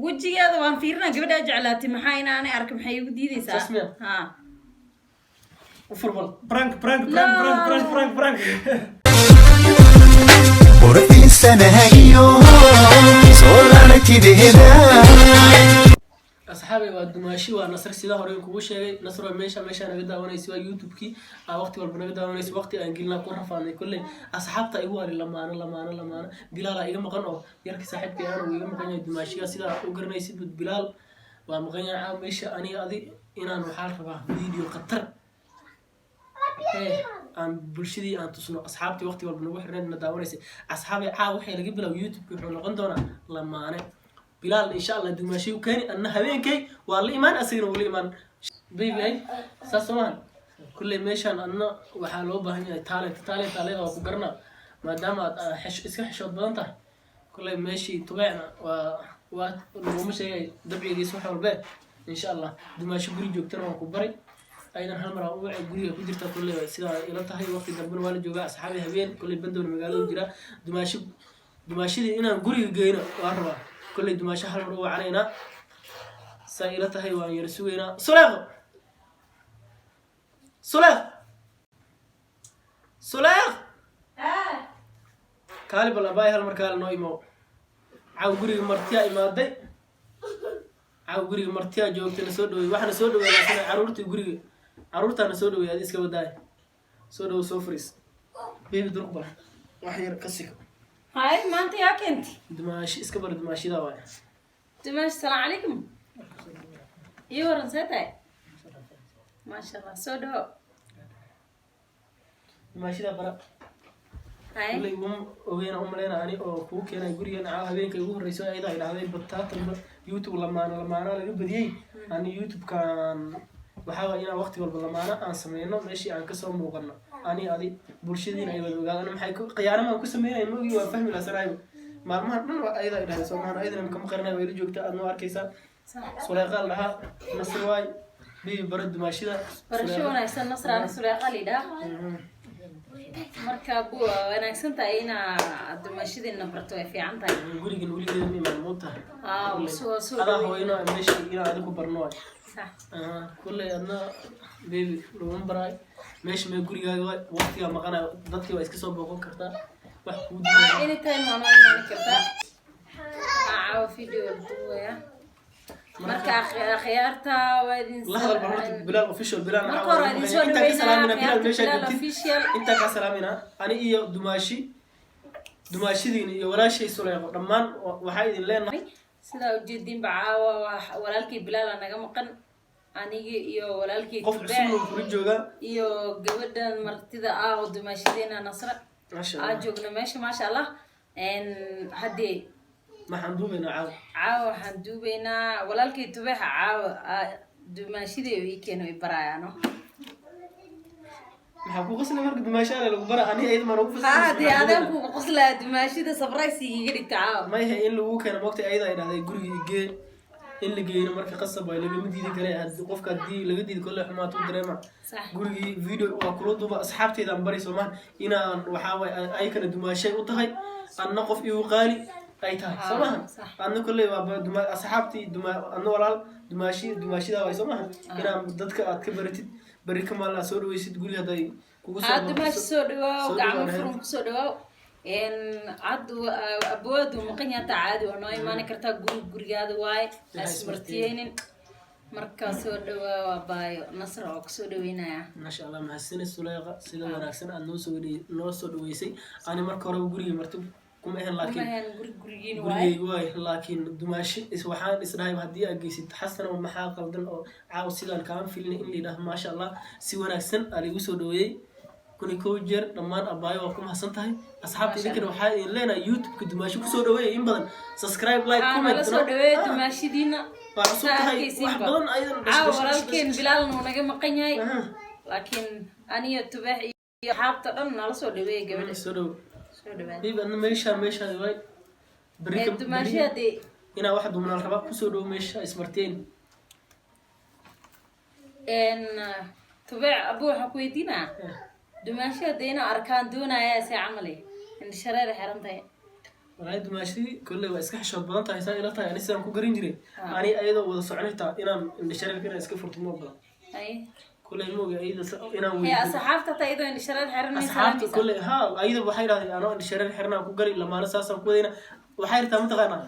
Wejigeeda waan fiirinaa. Gabadhaa jeclaatay maxaa inaanay arka? Maxay igu diideysaa? Saas miya? Ha. U furbal. Prank, prank, prank, prank, prank, prank, prank. Quruxdiisanahayo soo aragtideeda. Asxaabay, waa dumaashi, waa Nasr. Sida hore kugu sheegay, Nasr waa meesha naga daawanaysa, waa YouTube-kii aa waqti walba naga daawanaysa. Waqti aan gelinaa ku rafaadnay. Kolley asxaabta igu wali lamaano, lamaano, lamaano. Bilaalaa iga maqan oo yarka saaxiibkay aana uu iga maqan yahay. Dumaashiga sidaa u garanaysid, Bilaal waa maqan yahay. Caawa meesha aniga adi inaan waxaa la rabaa video khatar ee aan bulshadii aan tusno, asxaabtii waqti walba nagu xirneed, na daawanaysay. Asxaabay, caawa waxay laga bilaabo YouTube-ka wuxuu noqon doonaa lamaane. Bilaal insha Allah dumaashiyu keeni, anna habeenkay waa la imaan, asagana wuu la imaan. Baby, hay, saas soo maahan? Kulley meeshaan adna waxaa loo baahan yahay talent. Talent aleeda waa ku garanaa, maadaama aad iska xishood badan tahay. Kulley meeshii tubeecna waa laguma sheegay dabcigiisa wax walbe. Insha Allah dumaasho guri joogtana waan ku baray, aydan hal mar aan u wacay, guriga ku jirta. Kulley sidaa ila tahay, waqti dambena waa la joogaa, asxaabi. Habeen kulley bandowna magaalada jira. Dumaasho, dumaashadii inaan guriga geyno waa rabaa. Kulley dumaasho hal mar u wacanaynaa, saa ila tahay. Waan yara sugaynaa. Suleeqo, Suleeq, Suleeq, kaali bal abaay, hal mar kaali noo imo. Caaw guriga martiyaa imaaday, caaw guriga martiyaa joogta. Na soo dhawey, waxaana soo dhaweey laasana caruurtii guriga, caruurtaana soo dhaweey. Adi iska wadaay, soo dhawo, soo fariis. Baby, durq bal wax yar ka siko. Hay, maanta yaa keentay? Dumaashi iska bar, dumaashida waay. Dumaash, salaamu calaykum. Iyo waran, see tahay? Maasha Allah, soo dhawo. Dumaashida bara. Hay. Kulley uma ogeyna umaleyna ani oo kugu keenay gurigan caawa habeenka ugu horreyso. Ayada ay dhahday bataatanba YouTube lamaano lamaanaa laga badiyey. Ani YouTube-kan waxaa waay inaan waqti walba lamaano aan sameyno, meeshii aan kasoo muuqano ani adi, bulshadiina ay wada ogaadaan. Maxay ku khiyaanamaan ku sameynay maogi? Waa fahmi lasanaayo maalmahan dhan waa ayada ay dhahday. Soo maahan? Ayadana kama qarinay, way la joogtaa, aad noo arkaysaa. Suleeqa la dhahaa, Nasr waay. Bibi, bara dumaashida. Barasho wanaagsan, Nasraani. Suleeqa la yidhaah. Marka bu waa wanaagsan tahay inaa dumaashadeena barto, way fiican tahay. Gurigan weligeeda ma imaan, moogtahay? Aa, soo adaa dhaweyn. Hooyno meeshii inaan adigu barno waay. Sax. Kulley adna baby laguma baraayo meesha mee gurigaaga waay. Waqtigaa maqanayo, dadkii waa iska soo booqan kartaa, wax kuu diidaya. Anytime waa noo imaan kartaa. Caawa video la duubaya. Marka akhyaarta waa idin La hadal bal horta Bilaal Official. Bilaal Marka hore waa idin soo intaa ka salaamina. dhaweynaa. Bilaal, Akhyaarta meeshaa Bilaal joogtid Official. Intaa kaa salaamina ani iyo dumaashi, dumaashidiina iyo walaashay Suleeqo, dhammaan waxaa idin leenahay. Sidaa ujeediinba, caawa waa walaalkii Bilaala naga maqan, anigi iyo walaalkii qof Tubeec cusub oo kula joogaa iyo gabadhan martida ah oo dumaashadeena Nasra maasha aa Allah. Joogna meesha, maasha Allah. Haddee maxaan duubaynaa caawa? Caawa waxaan duubaynaa walaalkii Tubeexa. Caawa dumaashadii ii keeno i barayaano. Maxaa ku qoslay marka? Dumaashaale lagu bara, ani ayada maan ugu Ha, dee adaan kuga qoslaya. Dumaashida surprise iiga dhigta caawa. Mayhe, in lagu keeno moogtay, ayada ay dhahday guriga igee. In la geeyno marka qasab waay, lagama diidi kare. Hadii qofka haddii laga diidi, kolle xumaat u dareema. Sax. Gurigii video waa kula duuba, asxaabteyda aan bari soomaan inaan waxaa waay ayakana dumaashay u tahay, anna qof igu qaali ay tahay, soo maha? Sax. Adna kolley waa duma asxaabtii duma, adna walaal dumaashi, dumaashidaa waay, soo maha? Inaan dadka aad ka baratid, beri ka maalin aad soo dhaweysid guriga hadday kugu soo Haa, dumaashi, soo dhawaaw. Soo Gacmo dhawaan. furan kusoo dhawaaw. Cad abwaadu maqan yahay, hataa caadi waa noo imaani kartaa. Guri gurigaada waaye, ha ismartiyeynin. Marka soo dhawaa, waa baayo Nasra oo kusoo dhaweynaya. Maasha Allah, mahadsanid Suleeqa, sida wanaagsan aad noo soo dhaweysay. Ani marka horeba guriga marti kuma ahan, laakiin Kumahan, guri gurigiin waaye. Gurigeyga waay, laakiin dumaashi is waxaan isdhahay haddii aad geysid xasana, maxaa qaldan oo caaw sidaan kaan filnay in la yidhaahdo. Maasha Allah, si wanaagsan aa liigu soo dhaweeyey 1001 jeer. Dhammaan abaayo waa ku mahadsan tahay. Asxaabta, Maasha. idinkana waxaa idin leenahay YouTube-ka dumaashi kusoo dhaweeya in badan, subscribe, like, Waxaa comment. nala soo No? dhaweeya dumaashidiina. Waa cusub Saa tahay wax arkaysiinba. badan ayadan. Caawa walaalkeen Bilaalna uu naga maqan yahay, laakiin aniyo Tubaax iyo asxaabta dhan nala soo dhaweeya gabadha. Soo dhow. Soo dhawaada. Biib, adna meeshaadi waay beri Ee dumaashi haddee inaa wax duubnaan rabaa. Kusoo dhow meesha, ismarteen. Tubaax, abu waxaan ku weydiinaa, dumaashi haddee inaa arkaan doonaya, see camale indha shareer xiran tahay? Walaahi dumaashadii kolley waa iska xishood badan tahay, saa ila tahay. Ani sidaan ku garan jiray, ani ayadoo wada socon, xitaa inaan indhashareerka inaan iska furto ma ogola. Ay. Kolley ma ogi ayada inaan Hee, weydiin. Asxaabta taa iyadoo indhashareer xiran may Asxaabta salaamaysaa? Kolley ha, ayada waxay idhahdeen anoo indhashareer xirnaan ku gari lamaano, saasaan ku wadayna. Waxay rabtaa mataqaanaa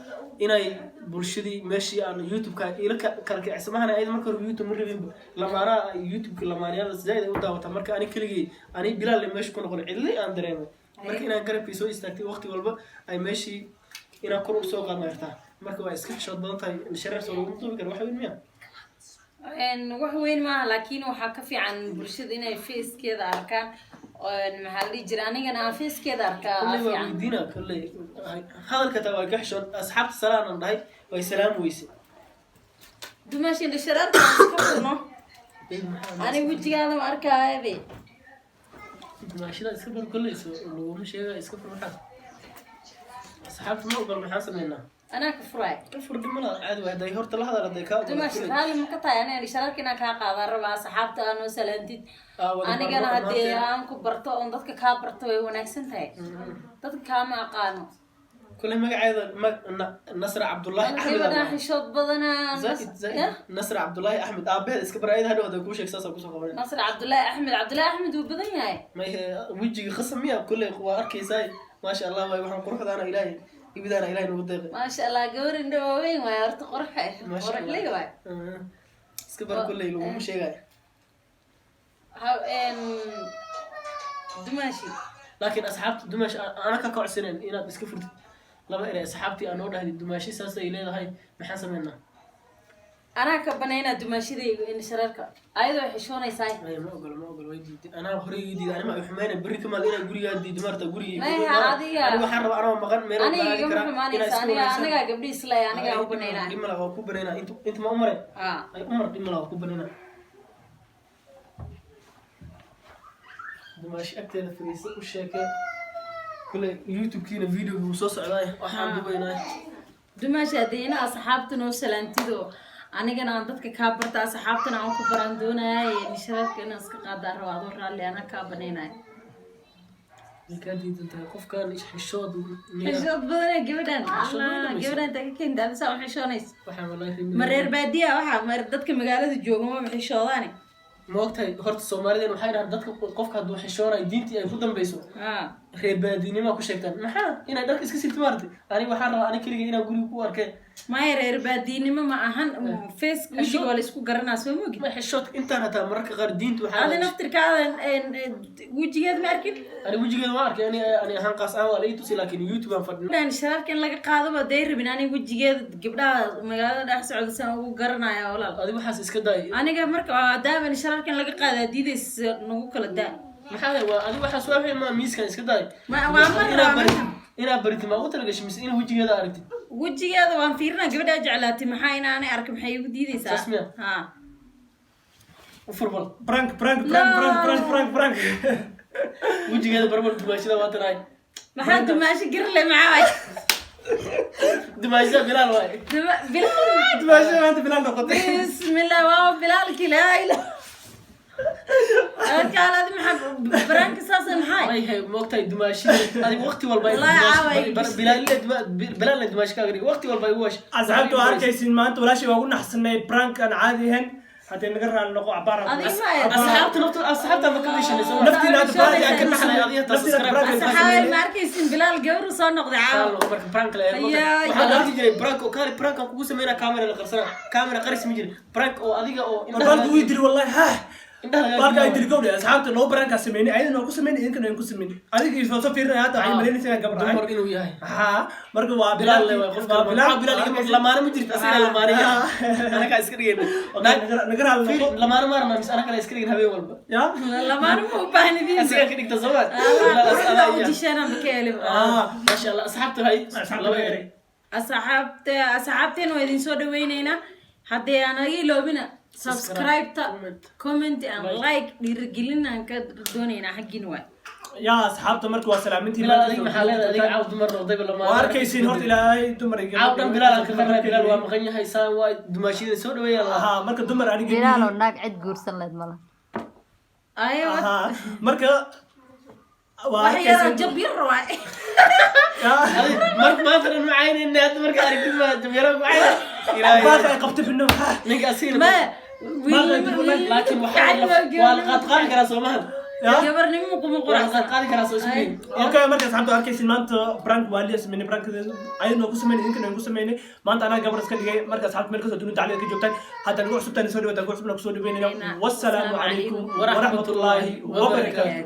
inay bulshadii meeshii aan YouTube-ka ila kala kicsamahana. Ayada marka hore YouTube ma rabinba, lamaanaha YouTube-ka lamaanayaada zaaid ay u daawataa. Marka ani keligay, ani Bilaal meesha ku noqon, cidli aan dareemay. Marka inaan garabkii soo istaagtay, waqti walba ay meeshii inaan kor usoo qaadna rabtaa. Marka waa iska xishood badan tahay. Indhashareer soo laguma duubi karo, wax weyn miya? Wax weyn maaha, laakiin waxaa ka fiican bulshada inay facekeeda arkaan. Maxaa la dhihi jiray, anigana aan facekeeda arkaa Kolley waa fiican. Weydiina kolley hadalka taa waa ka xishood. Asxaabta salaanan dhahay, way salaam weyse. Dumaashi, indhashareerka aan iska furno, ani wejigaada ma arkaayabe. Dumaashida iska bar, kolley so laguma sheega, iska fur. Maxaa asxaabta ma ogol, maxaan sameynaa? Anaa ka furaay. Ka fur, dhib ma laha, caadi waay. Hadday horta la hadal, hadday kaa ogol. Dumaashi, raalli ma ka tahay aniga indhashareerka inaan kaa qaadaan rabaa, asxaabta aan noo salaantid? Aa, wada Anigana barno haddee dhammaanteen. aan ku barto oon dadka kaa barto way wanaagsan tahay. Dadka kaama aqaano. Kolley magaceeda Nasra Cabdullaahi Axmed Gabadhaan aa. xishood badanaa. Zaaid zaaid. Nasra Cabdullaahi Axmed aabaheed iska bar ayada, hadhow hadday kuu sheeg, saasaa kusoo qabanay. Nasr Cabdullaahi Axmed, Cabdullaahi Axmed wuu badan yahay. May, wejiga khasam miya? Kolley waa arkaysaa, maasha Allah waay. Waxaan quruxdaana Ilaahay ibidaana Ilaahay nagu deeqay. Maasha Allah, gabar indho waaweyn waay horta, qurux. Maasha Allah. Quruxley waay. Iska bar, kolley laguma sheegayo. Dumaashi. Laakiin asxaabta dumaashi ana ka kocsaneen inaad iska furtid laba erey. Asxaabtii aan noo dhahday dumaashi saasay leedahay, maxaan sameynaa? Anaa ka banaynaa dumaashidaygu in shareerka, ayadoo xishoonaysaa. Maya, ma ogolo, ma ogolo, way diiday. Anaa horey ii diiday, anima ay xumayna berri kamaal inaa gurigaa diido maarta gurigii. Maya, adiga- Ani waxaan rabaa anoo maqan meel Aniga walba aadi igama karaa, inaa xumaanaysa iska aniga. wanaagsan. Anigaa gabdhi islay, anigaa u banaynaa. Dhib mala, waa ku banaynaa. Inta inta ma umare? Ah. Ay umar, dhib mala, waa ku banaynaa. Dumaashi agteeda fadhiisa, u sheekee. Kule YouTube-kiina videoga wuu soo socdaay, waxaan dubaynaa. Dumaashi, haddii ina asxaabta noo salaantido, anigana aan dadka kaa barta, asxaabtana aan ku baran doonaya, nishareerka inaan iska qaadaan rabo, adoo raalli anaa kaa banaynaya. Way kaa diidan tahay qofkan, xishood miya? Xishood badana gabadhan. Xishood Allah, badan. Gabadhan inta ka keenta abisa u xishoonaysa. Waxaan wallahi Ma reer baadiya waxa ma dadka magaalada jooga ma xishoodaane? Ma ogtahay horta Soomaalideen waxay dhahaan dadka qofka hadduu xishoonayo diintii ay ku dambeyso, reer baadinima ku sheegtaan. Maxaa inay dharka iska sirto maartay? Aniga waxaan rabaa ani keligay inaan guriga ku arkeen. Maya, reer baadiinimo ma ahan, face wejiga waa la isku garanaa, soo mogi? Ma xishood intaan hataa mararka qaar diintu waxaa Adi naftirkaada wejigeed ma arkin. Ani wejigeeda waan arkay, ani ahaan qaas ahaan waa la ii tusi, laakiin YouTube aan fadhin. Gabdhahan sharaarka in laga qaadaba day rabin, aniga wejigeeda gabdhaha magaalada dhex socda saan ugu garanaya, walaal. Adi waxaas iska daay. Aniga marka maadaama sharaarka in laga qaadaa diidays, nagu kala daa. Maxaa waa adi waxaas waa wixii ma miiskan iska daay. Waa mar Inaa waa baritid, inaa baritid ma ugu talagashay mise in wejigeeda aragtid? Wejigeeda waan fiirinaa. Gabadhaa jeclaatay, maxaa inaanay arka, maxay igu diidaysaa? Saas miya? Ha. U furbal. Prank, prank, prank, prank, prank, prank, prank. Wejigeeda barbal, dumaashada waa tanaay. Maxaa dumaasho garle maxaa waay? Dumaashada Bilaal waay. Bilaal. Dumaasho maanta Bilaal noqotay. Bismillah, waa Bilaalki, laa ilaa kaaladi, maxaa baraanka saasa maxay? May hay, ma ogtahay dumaashada adiga waqti walba ay Wallahi caawa ay Bilaalna dumaashi kaaga dhig, waqti walba ay u wash. Asxaabta waa arkaysiin, maanta walaashay waa ugu naxsanay prank aan caadi ahayn. Haddii naga raali noqo cabaar. Adiga ma ahayd. Asxaabta nafta, asxaabta ma ka gashanayso. Naftiina hadda prank aan ka Naxnay naxnay. adiga taa Naftiina subscribe. prank aan ka Asxaabay, sameynay. ma arkaysin Bilaal gabar soo noqday caawa. Marka prank la Ayaa, waxaa la arki jiray prank oo kaali prank aan kugu sameynaa, camera la qarsana, camera qaris ma jirin, prank oo adiga oo Baalka wuu diri wallahi, ha. Indhaha lagaa Baalka ay dili. diri gowdhe. Asxaabta loo prank aan sameynay, ayadana waa ku sameynay, idinkana waan ku sameynay. Adiga iyo soo fiirinaya hadda waxay malaynaysaa inaan gabar ahay. Dumar inuu yahay. Ha, marka waa Bilaal le waay qofka. Waa Bilaal. Bilaal, Bilaal iga lamaane ma jirto, asiga lamaane yahay, anagaa iska dhigayna. Okay, naga raali noqo. Lamaane maarna mise anaga iska dhigin habeen walba? Ya? Lamaana ma u baahnidin. Asigaa ka dhigta soomaa. Quruxda u dishana ma ka helin. Maasha Allah, asxaabta hay Asxaabta laba laba erey. erey. Asxaabta, asxaabteena waa idin soo dhaweyneynaa. Haddii aan naga iloobina subscribe-ta, comment, comment and like, dhiirigelin aan ka doonaynaa xaggiin waay. Ya asxaabta, marka waa salaamintiin. Bilaal, adiga maxaa leedahay? Adiga caaw dumar noqdayba lamaane. Waa arkaysiin horta Ilaahay dumar iga. Caaw dhan Bilaal aan ka qarnay, Bilaal waa maqan yahay, saan waa dumaashida soo dhaweeya Allah. Ha, marka dumar aniga Bilaal oo naag cid guursan leed mala. Ayo. Ha, marka Waa Wax yar arkaysa. jab yar waay. Mar maanta dhan ma caynayna, hadda marka aragtid ma jabyaro ku cayna. Ilaahay. Baaka ay qabtay finno. Ninka asiga Ma laakiin waxaa waa la qaad qaadi karaa soomahan. Gabarnimo kuma Waa la qurxsan. qaad qaadi karaa, soo isku Okay, marka asxaabta arkaysin, maanta prank waa liya sameynay, prank ayadoo ku sameynay, idinkana ku sameynay. Maanta anaa gabar iska dhigay. Marka asxaabta meel kasoo dunida tacliida ka joogtaan, hadda nagu cusubtaan soo dhawaada, nagu cusubna kusoo dhaweynayna. Wassalaamu calaykum waraxmatullaahi wabarakaatu.